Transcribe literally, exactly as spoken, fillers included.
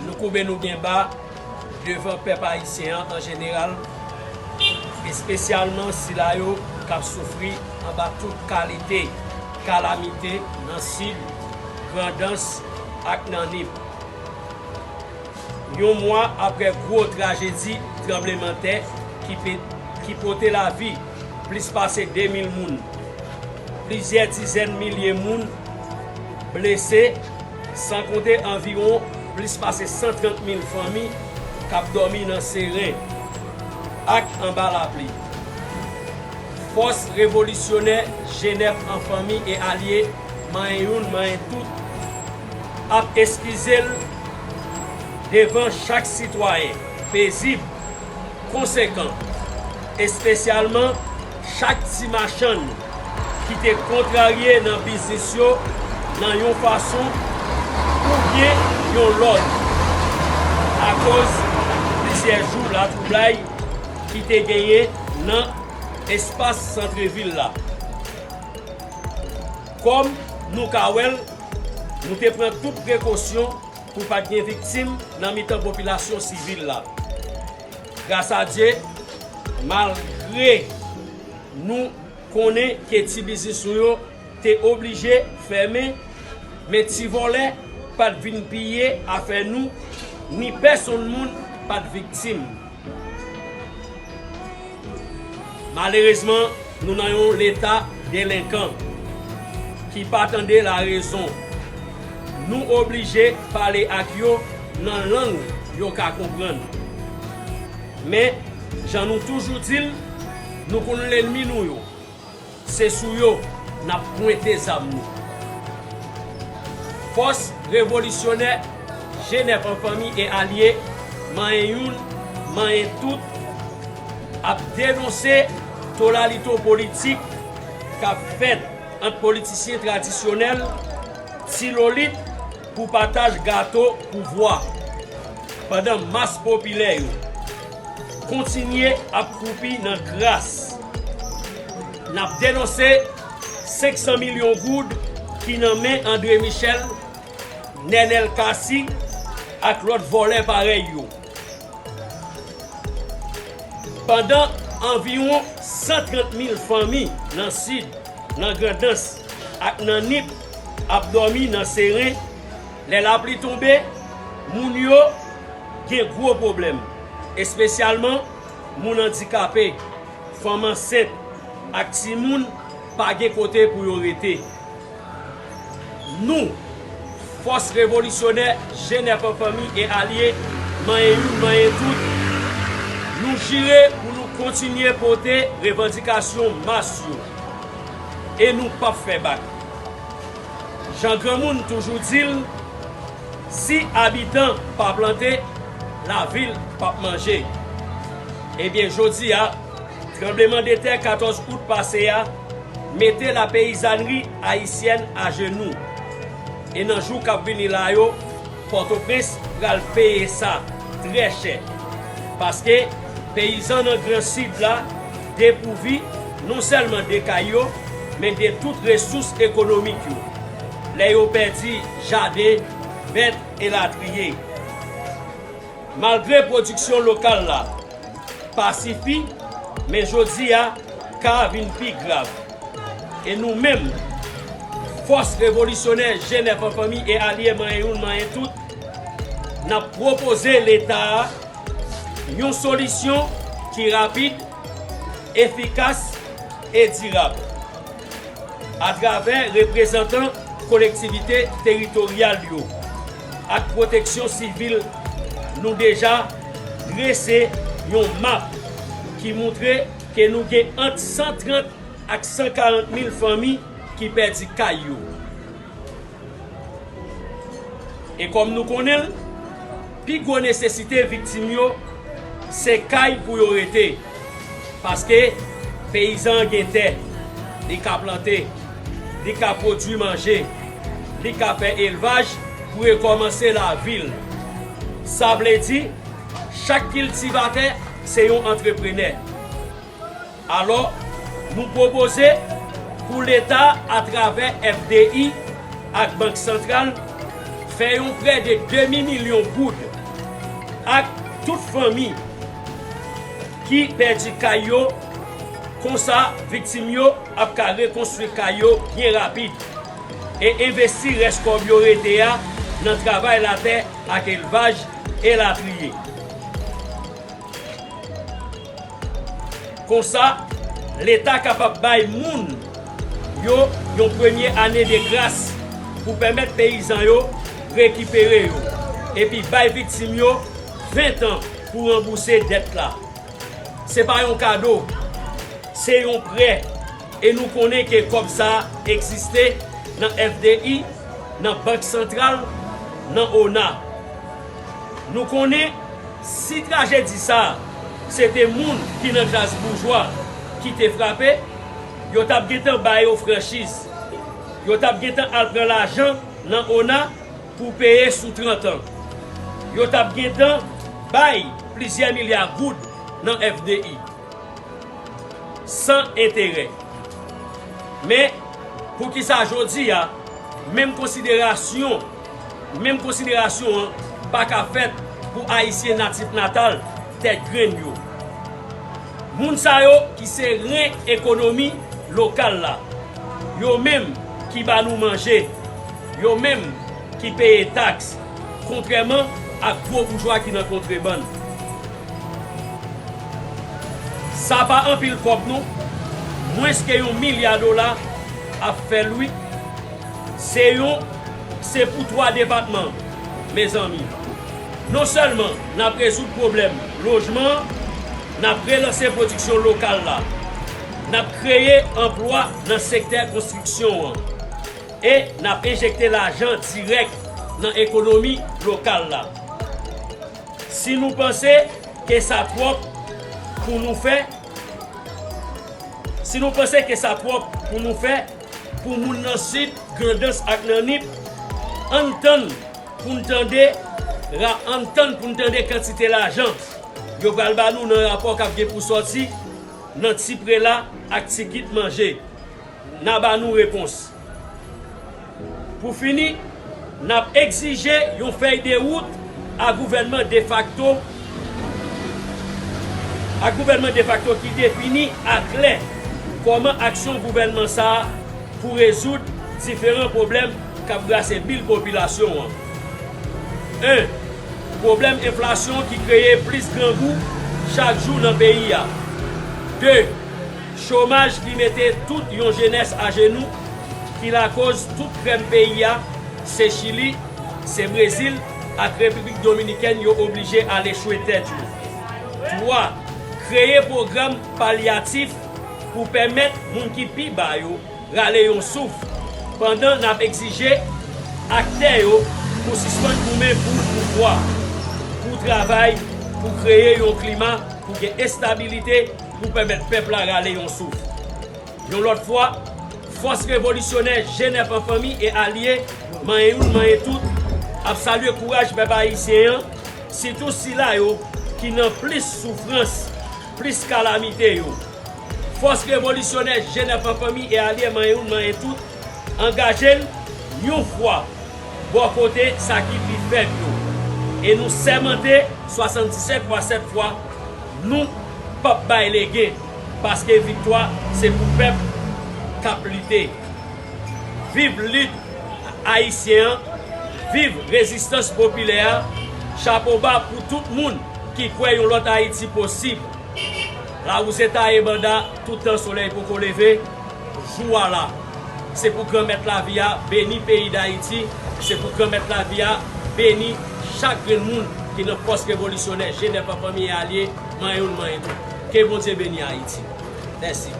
Nou koube nou byen ba devan pèp ayisyen an an jeneral, espesyalman sila yo k ap soufri anba tout kalite kalamite nan Sid, Grandans ak nan Nip. Yon mwa apre gwo trajedi tranblemanntè ki pe-, ki pote lavi plis pase de mil moun, plizyè dizèn milye moun blese, san konte anviwon plis pase san trant mil fanmi k ap dòmi nan seren ak anba lapli. Fòs revolisyonè Jenèf an fanmi e alye, manyen youn, manyen tout, ap eskize l devan chak sitwayen pezib, konsekan, espesyalman chak ti machann ki te kontrarye nan biznis yo nan yon fason oubyen yon lòt, akoz plizyè jou latwoublay ki te genyen nan espas santrevil la. Kòm nou ka wè l, nou te pran tout prekosyon pou pa t gen viktim nan mitan popilasyon sivil la. Gras a Dye, malgre nou konnen ke ti biznis nou yo te oblije fèmen, men ti vòlè pa t vin piye afè nou, ni pèsonn moun pa t viktim. Malerezman, nou nan yon leta delenkan ki pa tande larezon. Nou oblije pale ak yo nan lang yo ka konprann. Men, jan nou toujou di l, nou konn lènmi nou yo. Se sou yo n ap pwente zam nou. Fòs revolisyonè Jenèf an fanmi e alye, manyen youn, manyen tout, ap denonse tolalito politik k ap fèt ant politisyen tradisyonèl, ti lolit pou pataj gato pouvwa, pandan mas popilè yo kontinye ap kwoupi nan kras. N ap denonse senk san milyon goud ki nan men André Michel, Nenel Cassy ak lòt vòlè parèy yo. Pandan anviwon san trant mil fanmi nan Sid, nan Grandans ak nan Nip ap dòmi nan seren, lè lapli tonbe, moun yo gen gwo pwoblèm, espesyalman moun andikape, fanm ansent ak timoun pa gen kote pou yo rete. Nou, Fòs Revolisyonè Jenèf an fanmi e alye, manyen youn, manyen tout, nou jire pou nou kontinye pote revandikasyon mas yo. E nou p ap fè bak. Jan granmoun toujou di l, si abitan pa plante, lavil p ap manje. Ebyen, jodi a, tranblemanntè katòz out pase a mete lapeyizanri ayisyèn ajenou. E nan jou k ap vini la yo, Pòtoprens pral peye sa trè chè. Paske peyizan nan Gran Sid la depouvi non sèlman de kay yo, men de tout resous ekonomik yo. Lè yo pèdi jaden, bèt, elatriye. Malgre pwodiksyon lokal la pa sifi, men jodi a, ka a vin pi grav. E nou menm, Fòs Revolisyonè Jenèf an fanmi e alye manyen youn manyen tout, n ap pwopoze Leta a yon solisyon ki rapid, efikas e dirab. Atravè reprezantan kolektivite teritoryal yo ak pwoteksyon sivil, nou deja drese yon map ki montre ke nou gen ant san trant ak san karant mil fanmi ki pèdi kay yo. E kòm nou konnen l, pi gwo nesesite viktim yo, se kay pou yo rete. Paske peyizan an gen tè, li ka plante, li ka pwodui manje, li ka fè elvaj pou rekòmanse lavi l. Sa vle di, chak kiltivatè se yon antreprenè. Alò, nou pwopoze pou Leta, atravè F D I ak Bank Santral, Fè yon prè de demi milyon goud ak tout fanmi ki pèdi kay yo, konsa viktim yo ap ka rekonstwi kay yo byen rapid e envesti rès kòb yo rete a nan travay latè ak elvaj, elatriye. Konsa, Leta kapab bay moun yo yon premye ane de gras pou pèmèt peyizan yo rekipere yo, epi bay viktim yo ven tan pou ranbouse dèt la. Se pa yon kado, se yon prè, e nou konnen ke kòb sa a egziste nan F D I, nan Bank Santral, nan ona. Nou konnen si trajedi sa a se te moun ki nan klas boujwa ki te frape, yo t ap gentan ba yo franchiz. Yo t ap gentan al pran lajan nan ona pou peye sou trant an. Yo t ap gentan bay plizyè milya goud nan F D I san enterè. Men, poukisa jodi a, menm konsiderasyon, menm konsiderasyon an pa ka fèt pou Ayisyen natif natal Tèt Grenn yo? Moun sa yo ki se ren ekonomi lokal la, yo menm ki ba nou manje, yo menm ki peye taks, kontrèman ak gwo boujwa ki nan kontrebann. Sa pa anpil kòb non, mwens ke yon milya dola ap fè l wi. Se yon, se pou twa depatman, mezanmi. Non sèlman n ap rezoud pwoblèm lojman an, n ap relanse pwodiksyon lokal la, n ap kreye anplwa nan sektè konstriksyon an, e n ap enjekte lajan dirèk nan ekonomi lokal la. Si nou panse ke sa twòp pou nou fè, si nou panse ke sa twòp pou nou fè pou moun nan Sid, Grandans ak nan Nip, ann tann pou n tande, ra-, ann tann pou n tande kantite lajan yo pral ba nou nan rapò k ap gen pou sòti nan ti prela ak ti kit manje. N a ba nou repons. Pou fini, n ap egzije yon fèy de wout a gouvènman defakto, a gouvènman defakto ki defini aklè kòman aksyon gouvènman sa a pou rezoud diferan pwoblèm k ap brase bil popilasyon an. En, pwoblèm enflasyon ki kreye plis grangou chak jou nan peyi a. De, chomaj ki mete tout yon jenès ajenou, ki lakoz tout krèm peyi a, se Chili, se Brezil ak Repiblik Dominikèn yo oblije al echwe tèt yo. Twa, kreye pwogram palyatif pou pèmèt moun ki pi ba yo rale yon souf, pandan n ap egzije aktè yo pou sispann goumen pou pouvwa, pou travay, pou kreye yon klima pou gen estabilite, pou pèmèt pèp la rale yon souf. Yon lòt fwa, fòs revolisyonè G nèf an fanmi e alye, manyen youn, manyen tout, ap salye kouraj pèp ayisyen an, sitou sila yo ki nan plis soufrans, plis kalamite yo. Fòs revolisyonè G nèf an fanmi e alye, manyen youn, manyen tout, angaje l yon fwa bò kote sa ki pi fèb yo. E nou sèmante swasanndisèt fwa sèt fwa, nou p ap bay legen, paske viktwa se pou pèp k ap lite. Viv lit ayisyen an, viv rezistans popilè a, chapo ba pou tout moun ki kwè yon lòt Ayiti posib. Lawouze taye banda, toutan solèy poko leve, jou a la. Se pou Granmèt lavi a beni peyi Dayiti, se pou Granmèt lavi a beni chak grenn moun ki nan fòs revolisyonè G nèf an fanmi e alye, manyen youn, manyen tout. Ke Bondye beni Ayiti. Mèsi.